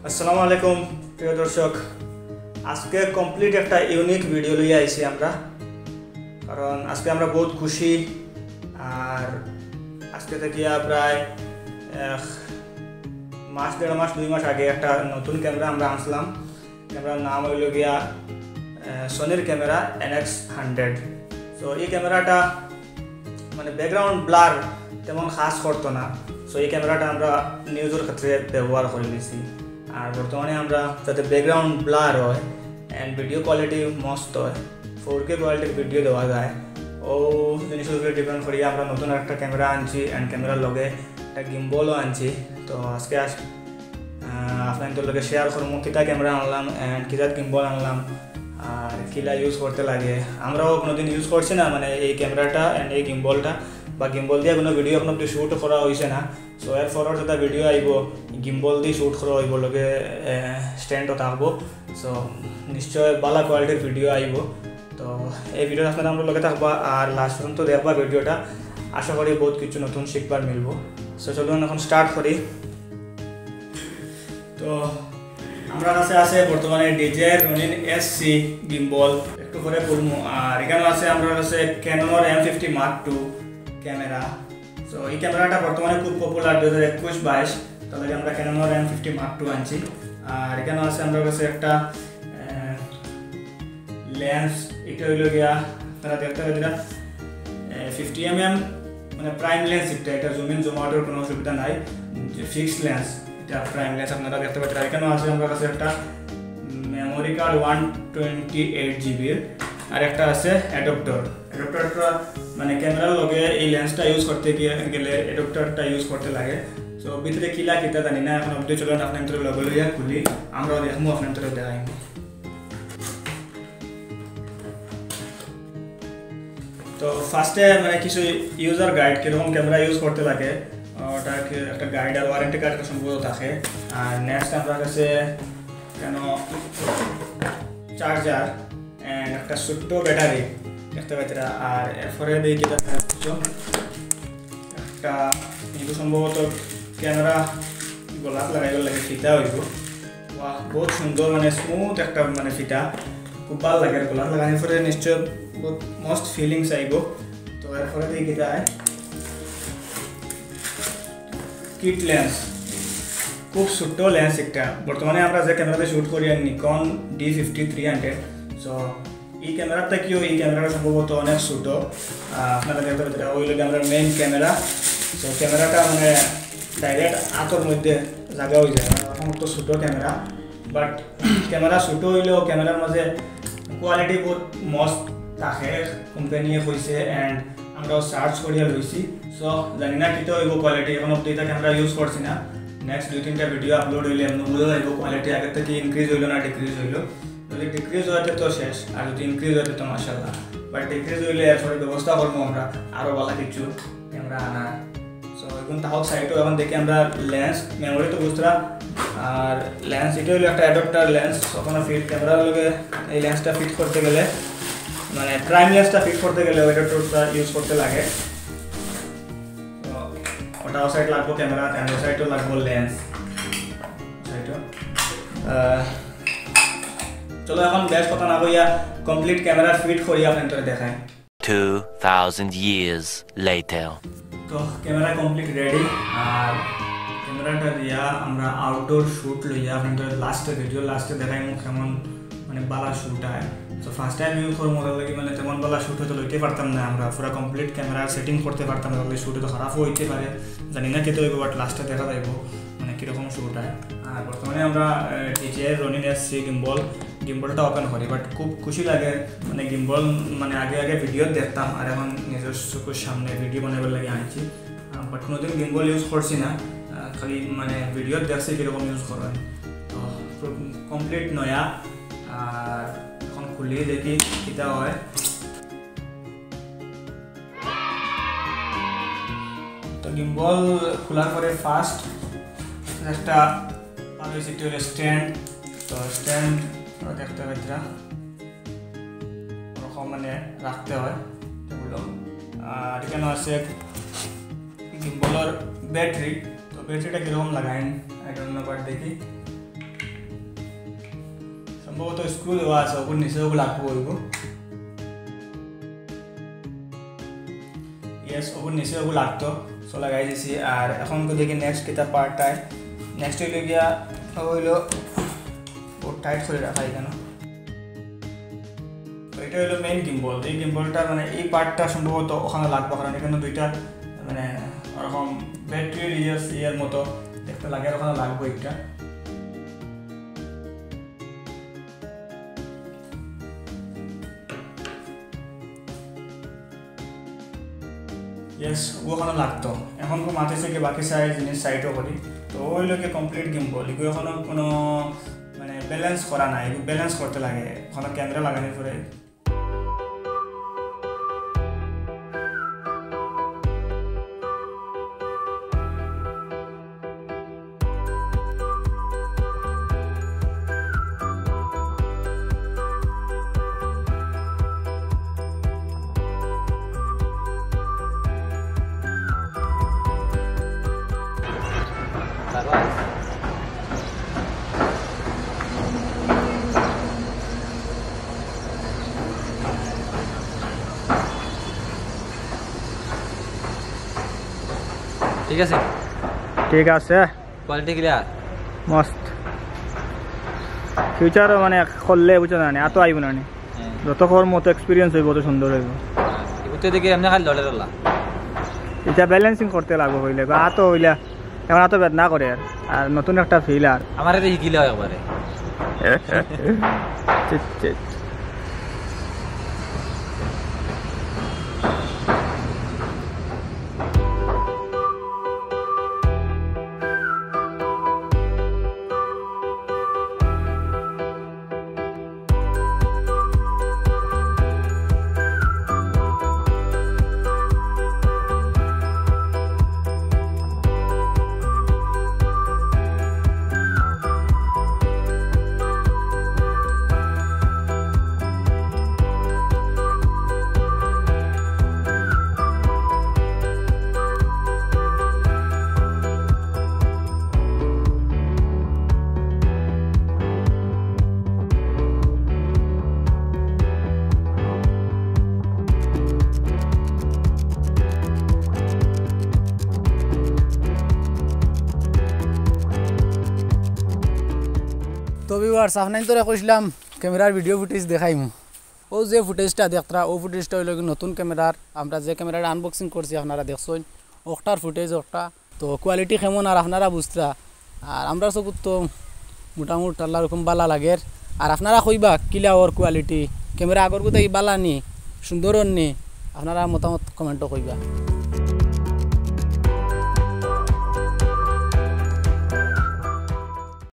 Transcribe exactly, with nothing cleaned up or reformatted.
আসসালামু আলাইকুম প্রিয় দর্শক, আজকে কমপ্লিট একটা ইউনিক ভিডিও লইয়া আইছি আমরা, কারণ আজকে আমরা বহুত খুশি। আর আজকে থাকিয়া প্রায় এক মাস, দেড় মাস, দুই মাস আগে একটা নতুন ক্যামেরা আমরা আনছিলাম। ক্যামেরার নাম অইল গিয়া সনির ক্যামেরা এন এক্স হান্ড্রেড। তো এই ক্যামেরাটা মানে ব্যাকগ্রাউন্ড ব্লার তেমন কাজ করতো না। সো এই ক্যামেরাটা আমরা নিউজের ক্ষেত্রে ব্যবহার করে নিছি। আর বর্তমানে আমরা যাতে ব্যাকগ্রাউন্ড ব্লার হয় অ্যান্ড ভিডিও কোয়ালিটি মস্ত হয়, ফোর কে কোয়ালিটির ভিডিও দেওয়া যায়, ও জিনিসের উপরে ডিপেন্ড করি আমরা নতুন একটা ক্যামেরা আনছি অ্যান্ড ক্যামেরার লগে একটা গিম্বলও আনছি। তো আজকে আস- আহ, আপনাদের লগে শেয়ার করবো কিতা ক্যামেরা আনলাম অ্যান্ড কিতা গিম্বল আনলাম আর কিলা ইউজ করতে লাগে। আমরাও কোনোদিন ইউজ করছি না মানে এই ক্যামেরাটা অ্যান্ড এই গিম্বলটা, বা গিম্বল দিয়ে কোনো ভিডিও এখন অব্দি শ্যুট করা হয়েছে না। সো এরপরও যেটা ভিডিও আইব, গিম্বল দিয়ে শ্যুট করা হইব, লগে স্ট্যান্ডও থাকবো। সো নিশ্চয় ভালো কোয়ালিটির ভিডিও আইব। তো এই ভিডিওটা আপনারা আমরা লগে থাকবা আর লাস্ট পর্যন্ত দেখবা ভিডিওটা। আশা করি বহুত কিছু নতুন শিখবার মিলবো। সো চলুন এখন স্টার্ট করি। তো আমরা কাছে আছে বর্তমানে DJI Ronin S C gimbal, একটু পরে খুলমু। আর এখানে আছে আমরা কাছে ক্যাননর M fifty mark two camera. তো এই ক্যামেরাটা বর্তমানে খুব পপুলার দুই হাজার একুশ বাইশ, তার লাগি আমরা ক্যাননর এম ফিফটি মার্ক টু আনছি। আর এখানে আছে আমরা কাছে একটা লেন্স, এটা হইল গিয়া আপনারা দেখতে পাচ্ছেন ফিফটি এম এম মানে প্রাইম লেন্স, এটা এটা জুম ইন জুম আউটের কোনো অসুবিধা নাই। যে ফিক্সড লেন্স, এটা প্রাইম লেন্স আপনারা দেখতে পাচ্ছেন। আর এখানেও আছে আমার কাছে একটা memory card one twenty eight জিবির আর একটা আছে অ্যাডাপ্টার। অ্যাডাপ্টারটা মানে ক্যামেরার লগে এই লেন্সটা ইউজ করতে গিয়ে গেলে অ্যাডাপ্টারটা ইউজ করতে লাগে। তো ভিতরে কিলা কিতা জানি না, এখন অবধি চলেন আপনার ভিতরে লগে লইয়া খুলি, আমরাও দেখবো আপনার ভিতরে দেখাই। তো ফার্স্টে মানে কিছু ইউজার গাইড, কীরকম ক্যামেরা ইউজ করতে লাগে, ওটা কি একটা গাইড আর ওয়ারেন্টি কার্ড সম্ভবত থাকে। আর নেক্সট আমরা কাছে কেন চার্জার অ্যান্ড একটা ছোট্ট ব্যাটারি দেখতে পাইতেরা। আর এরপরে দেখি কিতা কিছু একটা কিন্তু সম্ভবত ক্যামেরা গ্লাস লাগাইবার লাগে ফিতা হইব। বাহ, বহুত সুন্দর, মানে স্মুথ একটা মানে ফিতা, খুব ভালো লাগে। গ্লাস লাগানোর পরে নিশ্চয় বহুত মস্ত ফিলিংস আইব। তো এরপরে দেখি কিতা হয়, কিট লেন্স, খুব ছোট্ট লেন্স একটা। বর্তমানে আমরা যে ক্যামেরাতে শ্যুট করি আর Nikon D fifty three hundred. So এই ক্যামেরাটা কিও, এই ক্যামেরাটা সম্ভবত অনেক ছোট। আহ, আপনারা দেখতে পাচ্ছেন ওই লোক আমরা মেইন ক্যামেরা। তো ক্যামেরাটা মানে ডাইরেক্ট হাতর মধ্যে জায়গা হয়ে যায়, মানে এখন তো ছোট ক্যামেরা। বাট ক্যামেরা ছোট হইলেও ক্যামেরার মাঝে কোয়ালিটি বহুত মস্ত থাকে, কোম্পানিয়ে কইছে অ্যান্ড আমরাও সার্চ করিয়া লইছি। সো জানি না কিতা হইব কোয়ালিটি, এখন অব্দি এটা ক্যামেরা ইউজ করছি না। নেক্সট দুই তিনটা ভিডিও আপলোড হইলে এমনি বোঝা যাইব কোয়ালিটি আগের থেকে ইনক্রিজ হইলো না ডিক্রিজ হইলো। যদি ডিক্রিজ হইতে তো শেষ, আর যদি ইনক্রিজ হইতে তো মাশাআল্লাহ। বাট ডিক্রিজ হইলে এরপরে ব্যবস্থা করবো আমরা আরও ভালো কিছু ক্যামেরা আনার। সো এখন তাহলে সাইডও এখন দেখি আমরা লেন্স, মেমোরি তো বুঝতরা, আর লেন্স এটা হলো একটা অ্যাডাপ্টার লেন্স। ওখানে ফিট ক্যামেরার লগে এই লেন্সটা ফিট করতে গেলে মানে প্রাইম লেন্সটা ফিট করতে গেলে ওই অ্যাডাপ্টারটা ইউজ করতে লাগে। তো ওটা সাইড লাগবো ক্যামেরা, অ্যান্ড সাইডও লাগবো লেন্স। সাইডও চলো এখন বেশ কথা না কইয়া কমপ্লিট ক্যামেরা ফিট করি আপনাদের দেখাই। Two thousand years later. তো ক্যামেরা কমপ্লিট রেডি। আর ক্যামেরাটা দিয়া আমরা আউটডোর শ্যুট লইয়া আপনাদের লাস্টে ভিডিও লাস্টে দেখাইমু কেমন মানে বালা শ্যুট হয়। তো ফার্স্ট টাইম ইউজ করবো ওটার লাগি মানে তেমন বালা শ্যুট হয়তো লইতে পারতাম না আমরা, পুরা কমপ্লিট ক্যামেরা সেটিং করতে পারতাম না, তাহলে শ্যুট তো খারাপও হইতে পারে, জানি না কিতা হইব, বাট লাস্টে দেখা যাইব মানে কীরকম শ্যুট হয়। আর বর্তমানে আমরা DJI Ronin S C gimbal, গিম্বলটা ওপেন করি, বাট খুব খুশি লাগে মানে গিম্বল মানে আগে আগে ভিডিও দেখতাম, আর এখন নিজের চোখের সামনে ভিডিও বানাবার লাগি আনছি। বাট কোনোদিন গিম্বল ইউজ করছি না, আহ, খালি মানে ভিডিও দেখছি কীরকম ইউজ করেন। তো কমপ্লিট নয়া, আর এখন খুলি দেখি কিতা হয়। তো গিম্বল খোলার পরে ফার্স্ট একটা ভালো হয়েছে, একটা হলো স্ট্যান্ড। তো স্ট্যান্ড দেখতে পাচ্ছিলাম ওরকম মানে রাখতে হয়, তো বললাম। আর এখানে আছে গিম্বলের ব্যাটারি। তো ব্যাটারিটা কীরকম লাগাইন, আই ডোন্ট নো, বাট দেখি। সম্ভবত স্ক্রু দেওয়া আছে, ওগুর নিচে ওগুলো লাগবো ওইগু। ইয়েস, ওগুর নিচে ওগুলো লাগতো। সো লাগাই দিছি। আর এখন তো দেখি নেক্সট কিতা পার্ট আয়। নেক্সট হইলো গিয়া, হইলো ও টাইট করে রাখা এখানে। তো এটা হইলো মেইন গিম্বল। এই গিম্বলটা মানে এই পার্টটা সম্ভবত ওখানে লাগবে, কারণ এখানে দুইটা মানে ওরকম ব্যাটারি রিচার্জ ইয়ের মতো দেখতে লাগে, আর ওখানে লাগবে একটা। ইয়েস, ওখানে লাগতো। এখন তো মাথায় থেকে বাকি সাইড জিনিস সাইডও করি। তো ওই লোকে কমপ্লিট গিম্বল, এগুলো এখনো কোনো মানে ব্যালেন্স করা নাই, এগুলো ব্যালেন্স করতে লাগে, ওখানে ক্যামেরা লাগানোর পরে। ঠিক আছে। ঠিক আছে। Quality clear. মস্ত। ফিউচারও মানে করলে বুঝছো না নি, আতো আইব না নি। হ্যাঁ। যত কর মতো এক্সপিরিয়েন্স হইব, অত সুন্দর হইব। এগুতে দেখি এমনি খালি লড়ে রলা। এটা ব্যালেন্সিং করতে লাগবো হইলে, বা আতো হইলে, এখন আতো বেদনা করে আর, আর নতুন একটা ফিল আর। আমারে তো শিখিলে হয় একবারে। ঠিক, ঠিক। তো ভিউয়ার্স, আপনাইন তোরে কইছিলাম ক্যামেরার ভিডিও ফুটেজ দেখাইমু। ও যে ফুটেজটা দেখতরা, ও ফুটেজটা হইল কি নতুন ক্যামেরার, আমরা যে ক্যামেরাটা আনবক্সিং করছি আপনারা দেখছইন, ওটার ফুটেজ ওটা। তো কোয়ালিটি কেমন আর আপনারা বুঝতরা। আর আমরা চকুত তো মোটামুটি আল্লাহর হুকুম বালা লাগের। আর আপনারা কইবা কিলা ওর কোয়ালিটি, ক্যামেরা আগর কোথায় বালা নি, সুন্দর নি, আপনারা মতামত কমেন্টও কইবা।